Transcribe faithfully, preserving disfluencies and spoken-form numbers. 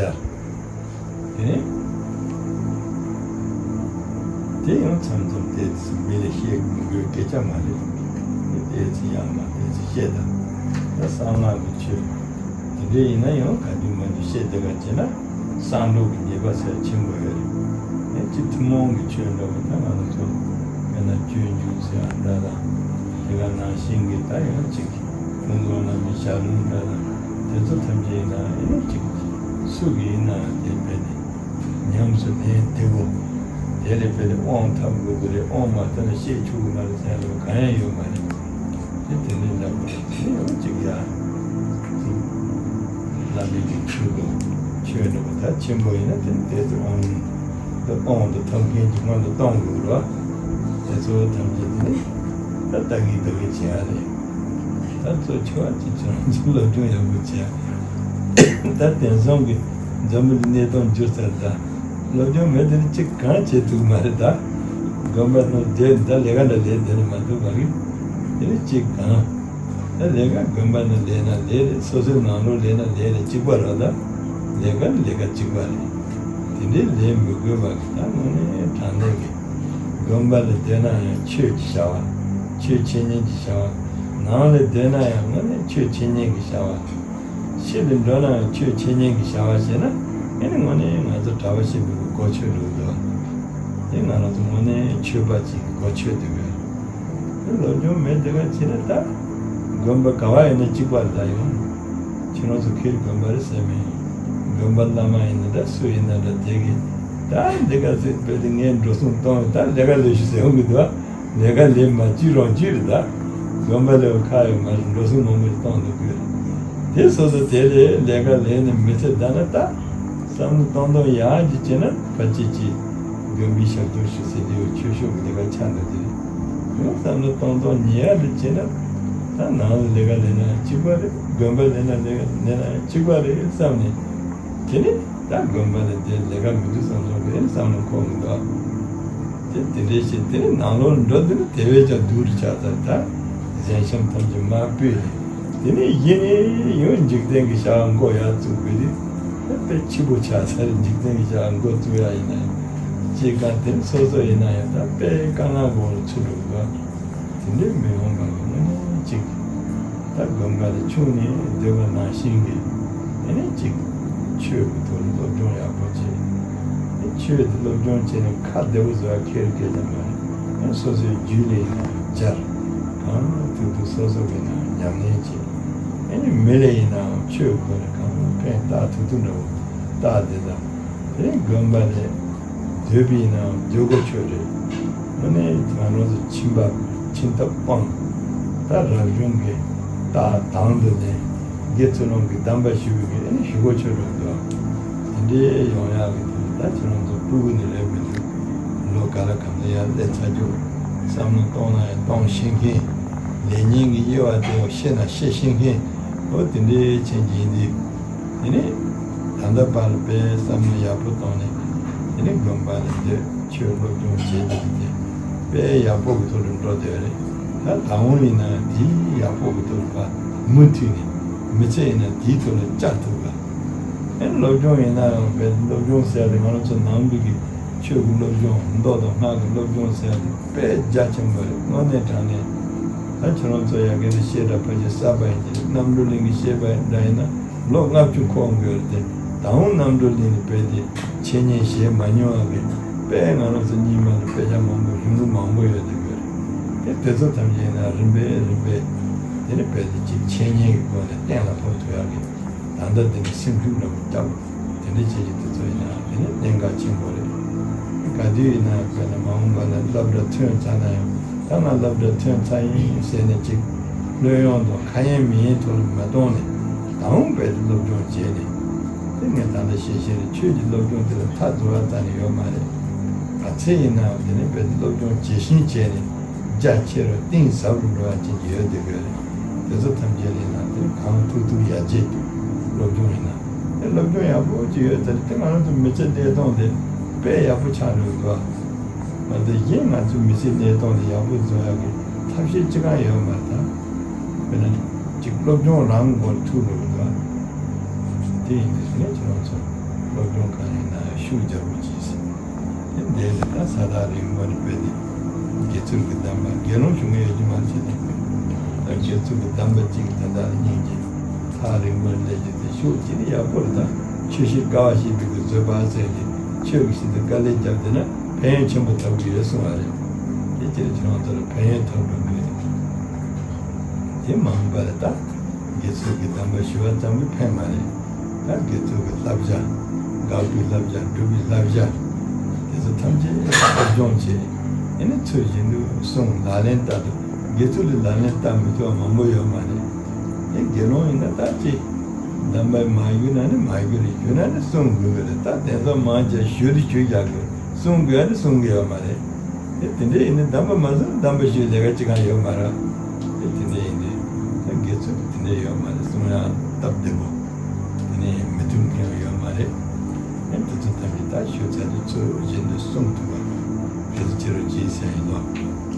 དེ་ནས་དེ་ཡང་མཚམས་མཚམས་ཏོག་ཙམ་མི་ལ་བཤད་དགོས་སྐད་ཆ་མ་རེད། ཏོག་ཙམ་ཡང་མ་ཏོག་ཙམ་བཤད་དང་། ད་གསང་སྔགས་ཀྱི་ཆོས་དེ་འདྲ་ཡིན་ན་ཡང་ག་དུས་མ་དུས་བཤད་བསྡད་པ་བྱས་ན། གསང་སྒྲོག་གི་ཉེས་པ་ཚད་ཆེན་པོ་ཡོད་རེད། ཨེ་ཅིག་ཐུན་མོང་གི་ཆོས་འདྲ་བོ་ད་ང་རང་ཚོ་དཔེར་ན་སྤྱོད་འཇུག་ཟེར་བ་འདྲ་དང་། དེ་ག་ནང་བཞིན་གྱི་ད་ཡང་ཅིག་ཀུན་རྫོབ་རྣམ་འབྱེད་ཞལ་ལུང་འདྲ་དང་། དེ་ཚོ་ཐམས་ཅད་ཡིན་ན་ཨེ་ནི་ཅིག་སུ་གི་ཡིན་ན་དེ་དཔེ་ནི་ཉམས་སུ་ལེན་བདེ་བོ། དེ་ལས་དཔེ་ནི་དབང་ཐོབ་དགོས་ཀྱི་རེད། དབང་མ་ཐོབ་ན་བཤད་ཆོག་གི་མ་རེད་ཟེར་ཡ་གང་ཡང་ཡོད་མ་རེད། དེ་དེ་ནས་འདྲ་བ་དེ་ཡང་གཅིག་ཡ། བླ་མེད་ཀྱི་ཆོས་དང་ཆོས་འདྲ་བ་ད་ཆེན་པོ་ཡིན་ན་དེ་དེ་ཚོ་དབང་དུ་དབང་དུ་ཐོབ་མཁན་གྱི་སྔོན་དུ་གཏོང་དགོས་རེད་བ། དེ་ཚོ་ཐམས་ཅད་དེ་ནི་ད་ལྟ་གི་ལྟ་གི་བྱེད་ཡ་རེད། ད་གཙོ་ཆེ་བ་ཅིག་ཁྱེད་རང་ཚོ་སློབ་སྦྱོང་ཡག་པོ་བྱེད་ཡ། ད་དེང་སང་གི་འཛམ་བུ་གླིང་གནས་སྟངས་འགྱུར་ཚར་ད། སློབ་སྦྱོང་མེད་དེ་ནི་གཅིག་གང་བྱེད་ཐུབ་མ་རེད་ད། དགོན་པ་ནང་བསྡད་ད་ལས་ཀ་འདྲ་ལས་དེ་ནི་མ་ཐུབ་པ་རེད། དེ་ནི་གཅིག་གང་། ད་ལས་ཀ་དགོན་པ་ནང་ལས་ན་ལས་རེད། སོ་སོའི་ནང་ལོགས་ལས་ན་ལས་རེད། གཅིག་པ་རེད་ད། ལས་ཀ་ནི་ལས་ཀ་གཅིག་པ་རེད། དེ་འདྲའི་ལས་མི་དགོས་པ་གི་ད་དངོས་གནས་དྲང་གནས་ཀྱི་དགོན་པ་ལ་བསྡད་ན་ཡང་ཆོས་ཀྱི་བྱ་བ། ཆོས་འཆད་ཉན་གྱི་བྱ་བ། ནང་ལ་བསྡད་ན་ཡང་དངོས་གནས་ཆོས་འཆད་ཉན་གྱི་བྱ་བ། ཕྱི་ལ་འགྲོ་ན་ཡང་ཆོས་འཆད་ཉན་གྱི་བྱ་བ་བྱས་ན། ཨེ་ནི་དངོས་གནས་ང་ཚོ་གྲྭ་པ་ཞིག་གི་གོ་ཆོད་འགྲོ་གི་འདུག་དེ་ང་རང་ཚོ་དངོས་གནས་ཆོས་པ་ཅིག་གི་གོ་ཆོད་འདུག་གི། དེ་སློབ་སྦྱོང་མེད་དེ་ག་བྱས་ན་ད། དགོན་པ་ག་བ་ཡིན་ན་གཅིག་པ་རེད་ད་ཡང་། ཁྱེད་རང་ཚོ་ཁེར་དགོན་པ་རེད་ཟེར་མེད། དགོན་པ་བླ་མ་ཡིན་ན་འདྲ་སུ་ཡིན་ན་འདྲ་དེ་གི། ད་འདི་ག་ཚོད་དཔེ་དེ་ངས་འགྲོ་སོང་གཏོང་ཡོད་ད་ལས་ཀ་ལས་ཤུགས་ཟེར་འོང་གི་འདུག་ཨ། ལས་ཀ་ལས་མ་བཅུག་རང་བཅུག་རེད་ད། དགོན་པ་ལས་ཁ་ཡོད་མ་རེད། འགྲོ་སོང་མང་པོ་ཞིག་གཏོང་འདུག་གི། དེ་སོ་སོ་དེ་ལས་ལས་ཀ་ལས་ནས་མི་ཚེ་བསྡད་ན་ད། བསམ་བློ་གཏོང་གཏོང་ཡག་ཅིག་བྱས་ན་ཕལ་ཆེར་ཅིག་དགོན་པའི་ཞབས་ཏོག་ཞུ་སྲིད་དེ་ཆོས་ཕྱོགས་ཀྱི་ལས་ཀ་ཆགས་འདུག་དེ་རེད། ཡང་བསམ་བློ་གཏོང་གཏོང་ཉེ་ཡག་ལ་བྱས་ན། ད་ནང་ལ་ལས་ཀ་ལས་ན་གཅིག་པ་རེད། དགོན་པ་ལས་ན་ལས་ཀ་ལས་ན་གཅིག་པ་རེད་བསམ་ནས། དེ་ནས་ད་དགོན་པ་ལ་དེ་ལས་ཀ་མི་འདུག་བསམ་སོང་རེད་བསམ་བློ་འཁོར་མི་འདུག་ཨ། དེ་དེ་འདྲའི་བྱས་དེ་ནས་ནང་ལོགས་འགྲོ་དུས་ནི་དེ་བས་ཀྱང་སྡུག་རུ་ཆགས་ཚར་ད། གཞན་བཤམས་ཐམས་ཅད་མར་ཕུད་ནས། དེ་ནས་གཞི་ནས་ཡང་འཇིག་རྟེན་གྱི་བྱ་བ་མགོ་ཡར་བཙུགས་དགོས་དུས། དཔེ་ཕྱི་པོ་ཆགས་ཚར། འཇིག་རྟེན་གྱི་བྱ་བ་མགོ་བཙུགས་ཡ་ཡིན་ན་ཡང་། སྐྱེ་རྒ་དེ་ནི་སོ་སོ་ཡིན་ན་ཡང་ད་དཔེ་དཀའ་ངལ་སྒང་ལ་ཚུད་འགྲོ་གི་འདུག་དེ་འདྲའི་མི་ཡོང་བ་གི་དངོས་གནས་གཅིག་ད་དགོན་པ་ལ་ཆུང་ནས་བསྡད་པ་ནང་བཞིན་གྱི་ཨ་ནི་གཅིག་ཆོས་ཀྱི་ཐོག་ལ་སློབ་སྦྱོང་ཡག་པོ་བྱེད། ཨ་ནི་ཆོས་དེ་སློབ་སྦྱོང་བྱས་ནས་ཁ་བདེ་པོ་བཟོ་ཡ་ཁེར་སྐད་ཆ་མ་རེད། ཨ་ནི་སོ་སོའི་རྒྱུད་ལ་ཡིན་ནའང་སྦྱར། གང་ཐུབ་ཐུབ་སོ་སོ་གི་ནང་ཉམས་ལེན་བྱེད། ཨ་ནི་མི་ལ་ཡིན་ནའང་ཆོས་སྐོར་ལ་གང་ཕན་བཏགས་ཐུབ་ཐུབ་འདྲ་བོ་བཏགས་བསྡད་དང་། དེ་དགོན་པ་ལས་སྡོད་པ་ཡིན་ནའང་སྡོད་གོ་ཆོད་རེད། དངོས་གནས་ང་རང་ཚོ་ཁྱིམ་པ་ཁྱིམ་ཐབ་སྤངས། ད་རབ་བྱུང་གི་རྟགས་དང་དུ་ལེན། དགེ་ཚུལ་སློང་གི་གདམས་པ་ཞུ་བའི་གི་ཨེ་ནི་ཞུ་གོ་ཆོད་འགྲོ་འདུག་དེ་འདྲའི་ཡོང་ཡག་གི་དོན་ད་ཁྱེད་རང་ཚོ་སྤུ་གུ་ནས་སླེབས་མི་འདུག་ལོ་ག་ལ་གང་ལ་ཡར་སླེབས་ཚར་རྒྱུ། བསམ་བློ་གཏོང་ན་ཡང་གཏོང་ཤེས་མཁན། ལས་ཉན་གྱི་དབྱེ་བ་དེ་ཤེས་ན་ཤེས་ཤེས་མཁན། འོ་དེ་འདྲའི་ཆེན་གྱི་ཡིན་དུས། དེ་ནས་ད་ལྟ་བར་ལ་དཔེ་བསམ་བློ་ཡག་པོ་བཏང་ནས། དེ་ནས་དགོན་པ་ལ་སྡོད། ཆོས་སློབ་སྦྱོང་བྱེད་བསྡད་དེ་དཔེ་ཡག་པོ་གི་ཐོག་ལ་འགྲོ་བསྡད་རེད། ད་ད་འོང་ཡིན་ན་དེའི་ཡག་པོ་གི་ཐོག་ལ་ཕར་མུ་མཐུད་ནས། མི་ཚེ་ཡིན་ན་དེའི་ཐོག་ལ་བཅར་ཐུབ་པ། ཨེ་སློབ་སྦྱོང་ཡིན་ན་ཡང་དཔེ་སློབ་སྦྱོང་ཟེར་ཡ་དེ་ང་རང་ཚོ་ནང་པའི་གི་ཆོས་ཀྱི་སློབ་སྦྱོང་མདོ་དང་སྔགས་ཀྱི་སློབ་སྦྱོང་ཟེར་ཡ་དེ་དཔེ་རྒྱ་ཆེན་པོ་རེད། དངོས་གནས་དྲང་གནས། ད་ཁྱེད་རང་ཚོ་ཡ་གི་ནི་བཤད་གྲྭ་ཕལ་ཆེར་གསར་པ་ཡིན་གྱི་རེད། རྣམ་གྲོལ་གླིང་གི་བཤད་པ་འདྲ་ཡིན་ན་ལོ་ལྔ་བཅུ་འཁོར་འགྲོ་རེད་དེ། ད་འོང་རྣམ་གྲོལ་གླིང་ནས་དཔེ་དེ་འཆད་ཉན་བྱེད་མ་མྱོང་བ་གི་དཔེ་ང་རང་ཚོ་རྙིང་མ་ལ་དཔེ་ཆ་མང་པོ་གཞུང་ལུགས་མང་པོ་ཡོད་དེ་དགོས་རེད། དེ་དེ་ཚོ་ཐམས་ཅད་ཡིན་ན་རིམ་པས་རིམ་པས་དེ་ནི་དཔེ་དེ་ཅིག་འཆད་ཉན་གྱི་སྒོ་ནས་གཏན་ལ་ཕབ་ཐུབ་ཡག་གི། ད་ལྟ་འདི་ནི་སེམས་ཤུགས་འདྲ་པོ་བརྒྱབ། དེ་འདྲ་བྱེད་ཀྱི་དེ་ཚོ་ཡིན་ན་དེ་ནི་གནད་འགག་ཆེན་པོ་རེད། ག་དུས་ཡིན་ན་དཔེར་ན་མ་འོངས་པ་ལ་སློབ་གྲྭ་ཐོན་ཚར་ན་ཡང་། ད་ང་སློབ་གྲྭ་ཐོན་ཚར་ཡིན་ཟེར་ནས་ཅིག་བློས་གཡེང་དང་ཁ་ཡེངས་མིག་ཡེངས་ཐོག་ལ་མ་གཏོང་ནས། ད་འོང་དཔེ་དེ་སློབ་སྦྱོང་བྱས་ནས། དེ་ངས་ད་ལྟ་བཤད་བཤད་རེད། ཆོས་ཀྱི་སློབ་སྦྱོང་དེ་ལ་མཐའ་རྫོགས་པ་རྩ་ནས་ཡོད་མ་རེད། ག་ཚད་ཡིན་ནའང་དེ་ནི་དཔེ་དེ་སློབ་སྦྱོང་ཇི་བཞིན་བྱས་ནས། རྒྱ་ཆེ་རུ་གཏིང་ཟབ་རུ་འགྲོ་བ་ཅན་གྱི་ཡོད་དེ་དགོས་རེད། དེ་ཚོ་ཐམས་ཅད་ལས་ན་དེ་གང་ཐུབ་ཐུབ་ཡར་རྒྱས་ཀྱི་སློབ་སྦྱོང་ཡིན་ན། དེ་སློབ་སྦྱོང་ཡག་པོ་ཅིག་ཡོད་ཚར་དེ་ང་རང་ཚོ་མི་ཚེ་གནས་སྟངས་དེ་དཔེ་ཡག་པོ་ཆགས་འགྲོ་གི་འདུག་ཨ། མ་གཏོགས་གཞན་ང་ཚོའི་མི་ཚེ་གནས་སྟངས་དེ་ཡག་པོ་བཟོ་ཡག་གི་ཐབས་ཤེས་ཅི་གང་ཡོད་མ་རེད་ད། དཔེར་ན་ཅིག་སློབ་སྦྱོང་རང་མགོ་ལ་ཐུག་འགྲོ་གི་འདུག་ཨ། དེ་ཡིན་དུས་ངས་ཁྱེད་རང་ཚོ། ཤུགས་རྒྱག་རོགས་གྱིས་ཟེར། དེ་འདྲའི་ལས་ད་ས་ཐག་རིང་པོ་ནས་བོད་དེ་དགེ་ཚུལ་གྱི་གདམས་པ་དགེ་སློང་བྱུང་ཡོད་ཀྱི་མ་རེད་ཟེར་ནས། ད་དགེ་ཚུལ་གྱི་གདམས་པ་གཅིག་ད་ལྟ་སྙིང་རྗེ་ཐག་རིང་པོ་ནས་སླེབས་ཀྱི་དེ་ཤུགས་ཀྱིས་ནི་ཡག་པོ་རེད། ད་ཆོས་བཤད་དཀའ་བ་བཤད་པའི་གི་བཟོད་པ་ཟེར་ཏེ་ཆོས་ཀྱི་ཆེད་དུ་དཀའ་ལས་བརྒྱབ་བསྡད་ན་ཕན་ཡོན་ཆེན་པོ་ཐོབ་ཀྱི་ཡོད་གསུངས་པ་རེད། དེ་ཁྱེད་རང་ཚོར་ཕན་ཡོན་ཐོབ་འགྲོ་གི་རེད། དེ་མ་འོངས་པ་ལ་ད་དགེ་ཚུལ་གྱི་གདམས་པ་ཞུ་བ་ཙམ་གྱིས་ཕན་མ་རེད། ད་དགེ་ཚུལ་གྱི་བསླབ་བྱ། དགག་པའི་བསླབ་བྱ། སྒྲུབ་པའི་བསླབ་བྱ། དེ་ཚོ་ཐམས་ཅད་སློབ་སྦྱོང་བྱས། ཨེ་ནི་ཚུལ་བཞིན་དུ་སྲུང་། ལག་ལེན་བསྟར་དུ། དགེ་ཚུལ་ལ་ལག་ལེན་བསྟར་མི་ཐུབ་པ་མང་པོ་ཡོད་མ་རེད། ཨེ་དགེ་སློང་ཡིན་ན་ད་ཅི། གདམས་པ་མ་ཞུས་ན་ནི་མ་ཞུས་རེད། ཞུས་ན་ནི་སྲུང་དགོས་ཀྱི་རེད། ད་དེ་ཚོ་མང་ཆེ་ཞུ་རེ་ཞུ་རྒྱག་གི་རེད། སྲུང་དགོས་ཡ་ནི་སྲུང་གི་ཡོད་མ་རེད། དེ་དེ་འདྲ་ཡིན་ན་གདམས་པ་མ་སྲུང་ན་གདམས་པ་ཞུ་ལས་ཀ་ཅི་གང་ཡོད་མ་རེད། དེ་དེ་འདྲ་ཡིན་དུས་ད་དགེ་ཚུལ་དེ་འདྲ་ཡོད་མ་རེད། སྲུང་ཡ་སྟབས་བདེ་པོ། དེ་ནས་མི་མཐུན་མཁན་ཡོད་མ་རེད། ཨེ་དེ་ཚོ་ཐམས་ཅད་ད་ཞུ་ཚར་དུས་ཚུལ་བཞིན་དུ་སྲུང་ཐུབ་པ། དེ་ཚོ་ཅི་རུ་ཅི་ཟེར་ཡིན་ནོ།